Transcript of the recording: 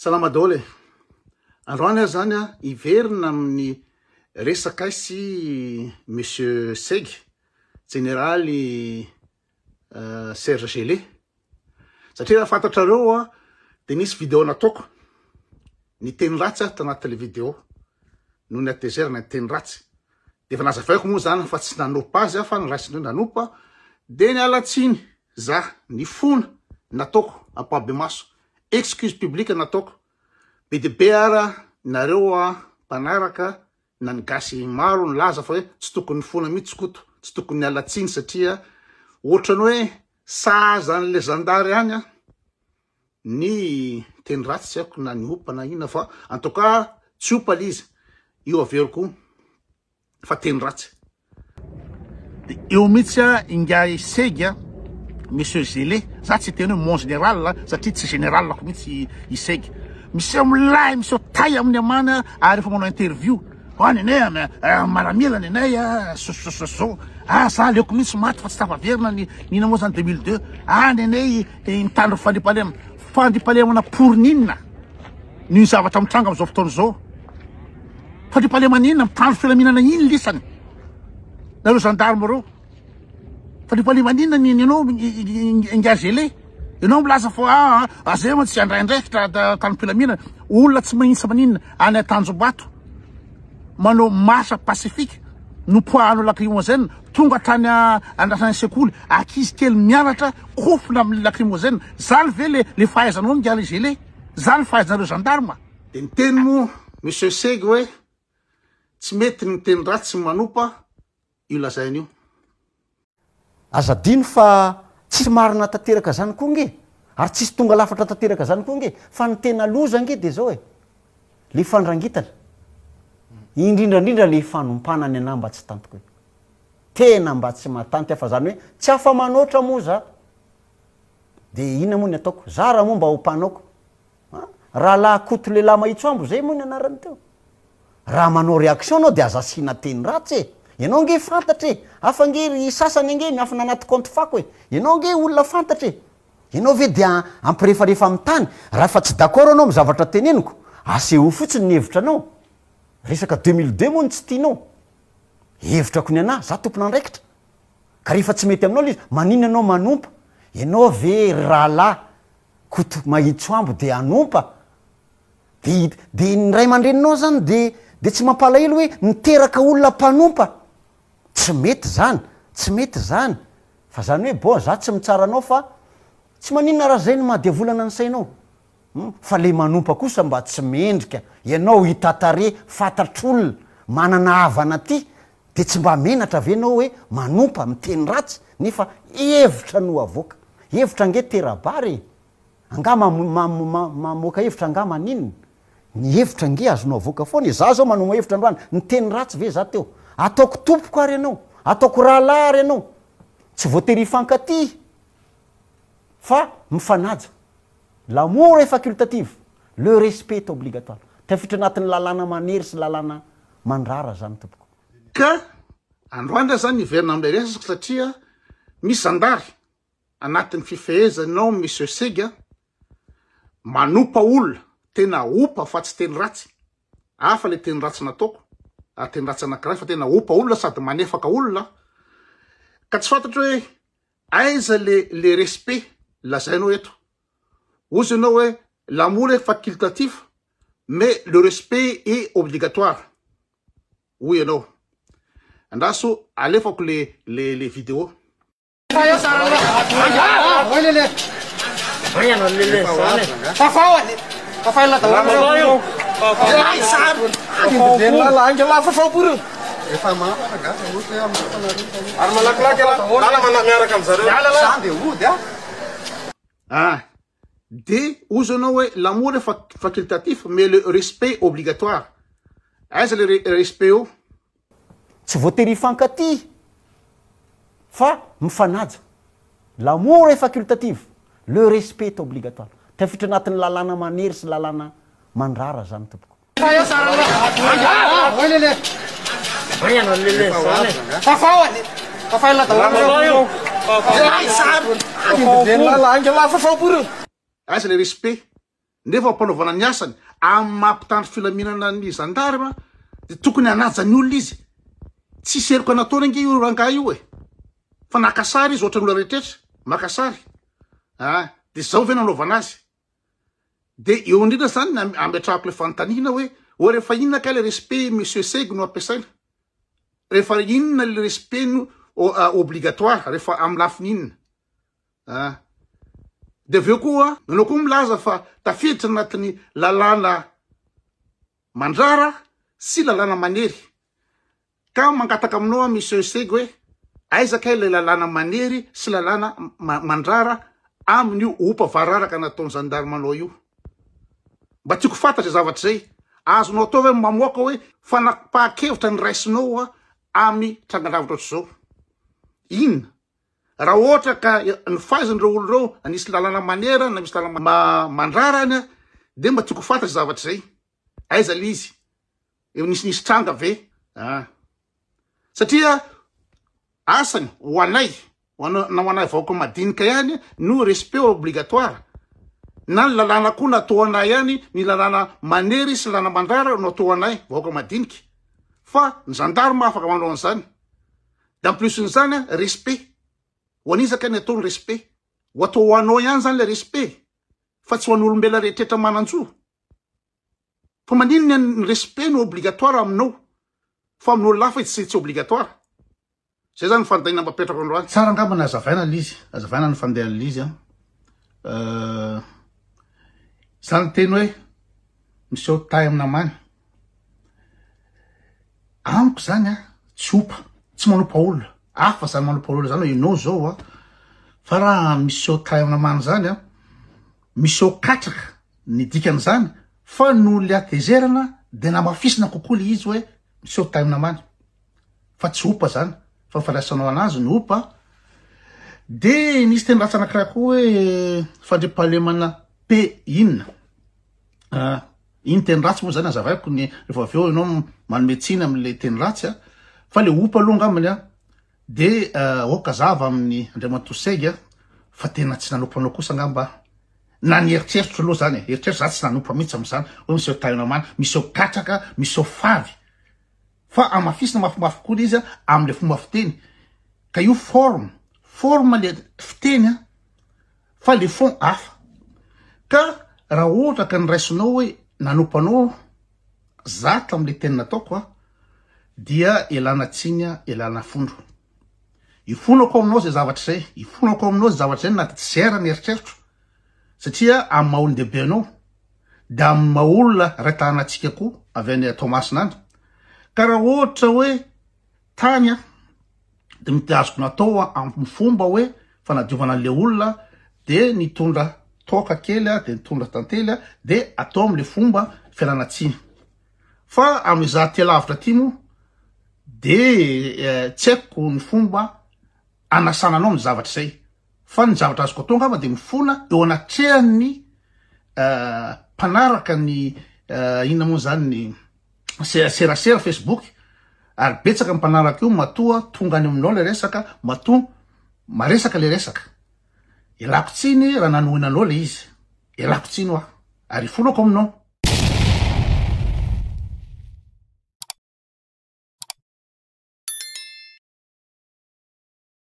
Salama daholo e! Androany aho zany a hiverina amin'ny resakay sy Monsieur Segy, jeneraly Serge Gellé. Satria raha fantatrareo a de nisy video nataoko, niteny ratsy aho tanatin'le video, noho ny hatezerana niteny ratsy. De efa nazavaiko moa zany fa tsy nanompa azy aho fa noraisiny hoe nanompa, de niala tsiny za, nifona nataoko ampahibemaso. Excuse publique nataoko. Be dia be ara nareo mpanaraka na ny gasy maro nilaza fa hoe tsy tokony nifona mihitsy Koto, tsy tokony niala tsiny satria ohatrany hoe sahaza an'le zandary ihany an ny teny ratsy tsy haiko na ny opa na inona fa en tout cas tsy opa le izy, io averiko fa teny ratsy. De eo mihitsy a ingahy Segy a, Monsieur Zélé, za tsy hiteny hoe mon général satria tsy général-ko mihitsy i Segy. Miseho milay, miseho tay amin'ny amany ary efa manao interview. Hoa nenay a, maramila nenay a, zao. Ah za aleoko mihitsy maty fa tsy tafaverina ny inona moa zany 2002. Ah nenay mitandro fandriampahalemana. Fandriampahalemana pour n'inona? Ny zavatra mitranga amin'izao fotoana izao. Fandriampahalemana inona? Mitandro filaminana inona lisany? Nareo gendarme reo. Fandriampahalemana inona ny anao engagele? Ianao milaza fa ah, ah zay mantsy handray andraikitra tany filaminana. Olona tsy maninona maninona any Tanjombato manao marche pacifique nopoahana lacrymogène tonga hatrany andrasana sekoly ankizy kely mianatra kofona amin'ny lacrymogène. Zany ve le le fahaizanao ingahy gele? Zany fahaizanareo gendarme? Dia niteny moa Monsieur Segy hoe tsy mety ny miteny ratsy sy manopa io lazainy io. Aza adino fa tsisy marina tanteraka zany koa nge, ary tsisy tonga lafatra tanteraka zany koa nge, fa ny tena loza nge de zao e, le fandrangitana, indrindra indrindra le fanompana ny anah mba tsy tantiko e, tena mba tsy mahatanty aho fa zany hoe tsy afa-manoatra moa za, de inona moa ny ataoko, zara moa mba ompanaoko, An! Rahalahy Koto lehilahy mahitsoambo zay moa ny anarany teo. Raha manao réaction anao de aza asiana teny ratsy e! Ianao ange fantatra e! Hafa ange ry sasany ange miafina anaty compte fako e! Ianao ange olona fantatra e! Ianao ve dia hampirefarefa amin'ny tany? Raha efa tsy d'accord anao amin'ny zavatra teneniko, asehoy fotsiny ny hevitra anao. Resaka 2002 moa no tsy tianao. Hevitrako ny anah, za tompon'andraikitra. Ka rehefa tsy mety aminao le izy, maninona ianao manompa? Ianao ve ry rahalahy Koto mahitsoambo de hanompa de de ny ray aman-dreninao zany de de tsy mampalahelo hoe niteraka olona mpanompa? Tsy mety zany, tsy mety zany fa zany hoe bon za tsy mitsara anao fa tsy maninona raha zay no maha diavolana ny sainao hum fa le manompa kosa mba tsy mendrika, ianao hita tarehy fantatr'olona manana havana aty De tsy mba menatra ve enao hoe manompa, miteny ratsy nefa hevitra no avoaka. Hevitra ange tera-bary e! Angaha mamoaka hevitra angaha maninona? Ny hevitra ange azonao avoaka foana e! Za zao manoma hevitra androany, niteny ratsy ve za teo? Ataoko tompoko ary ianao, ataoko rahalahy ary ianao. Tsy voatery hifankatia fa mifanaja. L'amour est facultatif, le respect est obligatoire. Tafiditra anatin'ny lalàna manery sy lalàna mandrara zany tompoko. Ka androany aho zany hiverina amin'ilay resaka satria misy zandary anatin'ny fifehezanao Monsieur Sega manopa olona, tena opa fa tsy teny ratsy, hafa le teny ratsy nataoko ary teny ratsy anankiray fa tena opa olona sady manefaka olona ka tsy fantatro hoe aiza le le respect lazainao eto. Ozy ianao hoe l'amour est facultatif mais le respect est obligatoire hoy ianao. Andraso alefako le le le vidéo. Ah, de ozy anao hoe l'amour est facultatif mais le respect obligatoire. Aiza le respect eo? Tsy voatery hifankatia fa mifanaja. L'amour est facultatif, le respect est obligatoire. Tafiditra anatin'ny lalàna manery sy lalàna mandrara zany tompoko. Aiza le respect? Nefa ampanaovana ny asany amin'ny maha mpitandro filaminana ny zandarma dia tokony hanaja ny olona izy. Tsisy heloka nataony ange io rangahy io e. Fa naka sary izy ohatran'ny olona rehetrretra maka sary. Ah, dia zao ve nanaovana azy? Dia eo indrindra zany ny ametrahako ilay fanontaniana hoe, oa rehefa inona kay ilay respect monsieur Seg no ampiasaina? Rehefa inona ilay respect no obligatoire? Rehefa amin'ny lafiny inona? Ah. Dia avy eo koa, nanao koa milaza fa tafiditra anatin'ny lalàna mandrara sy lalàna manery. Ka mangataka aminao aho Monsieur Seg hoe aiza kay ilay lalàna manery sy lalàna mandrara amin'io opa vararaka nataon'ny gendarme anao io. Mba tiako fantatra izay zavatra izay. Azonao atao ve ny mamoaka hoe fanapahan-kevitra niraisinao amin'ny trangan-javatra ohatr'izao? Inona? Raha ohatra ka ny fahaizan'ireo olona ireo na nisy lalàna manera na misy lalàna mandrara any dia mba tiako ho fantatra izay zavatra izay. Aiza ilay izy? Eo nisinisy tranga ve? Ah. Satria asany ho anay, na ho anay vahoaka madinika ihany no respect obligatoire. Na ny lalàna koa natao anay ihany, ny lalàna manery sy lalàna mandrara no atao anay vahoaka madinika. Fa ny gendarme afaka manao an'izany. De en plus n'izany a, respect. Ho an'iza kay ny atao ny respect? Ho atao ho anao ihany zany le respect fa tsy ho an'olombelona rehetretra manan-jo. Fa maninona ny respect no obligatoire aminao fa amin'olona hafa izy tsy obligatoire? Zay zany ny fanontaniana mba apetrako androany. Tsara angamba ny hazavaina le izy, hazavaina ny fandehan'le izy an. Zany teny hoe miseho tay amin'ny namany. Amiko zany a, tsy opa, tsy manopa olona, hafa zany manopa olona zany hoe enao zao a, fa raha miseho tay amin'ny namana zany a, miseho katraka ny dikan'izany fa noho le hatezerana de namafisina kokoa le izy hoe miseho tay amin'ny namana, fa tsy opa zany fa fandraisanao anazy ny opa, de nisy teny ratsy anakiray koa hoe fandriampahalemana P inona? Ah, iny teny ratsy moa zany azavaiko ny rehefa avy eo ianao manome tsiny amin'le teny ratsy a, fa le opa aloha angambany a de aoka zava amin'ny Andriamatoa Seg a, fa tena tsy nanompo anao kosa angamba aho. Na ny eritreritro aloha zany e, eritreritro za tsy nanompo mihitsy amin'izany hoe miseho tahinao miseho katraka, miseho favy, fa amafisina mafimafy koa le izy a amin'le fomba fiteny, ka io forme, forme le fiteny a, Fa le fond hafa. Ka raha ohatra ka niraisinao hoe nanompo anao za tamle teny nataoko a, dia ialana tsiny a, ialana fondro. Ifonako aminao zay zavatra zay, ifonako aminao zay zavatra zay na tsy zera ny eritreritro, satria amin'ny maha olon-dehibe anao, de amin'ny maha olona ray tanàna antsika koa avy any Toamasina any. Ka raha ohatra hoe tany a, de mety azoko natao amin'ny fomba hoe fanadiovana an'le olona de nitondra toaka kely a, de nitondra tantely a, de atao am'le fomba fialana tsiny. Fa amin'izaho aty lavitra aty moa de tsy haiko ny fomba anasana anao amin'ny zavatra izay. Fa ny zavatra azoko atao angamba de mifona eo anatrehan'ny mpanaraka ny inona moa zany ny serasera Facebook ary betsaka ny mpanaraka io matoa tonga any aminao le resaka matoa maresaka le resaka. Ialako tsiny raha nanohina anao le izy. Ialako tsiny hoa. Ary ifonako aminao.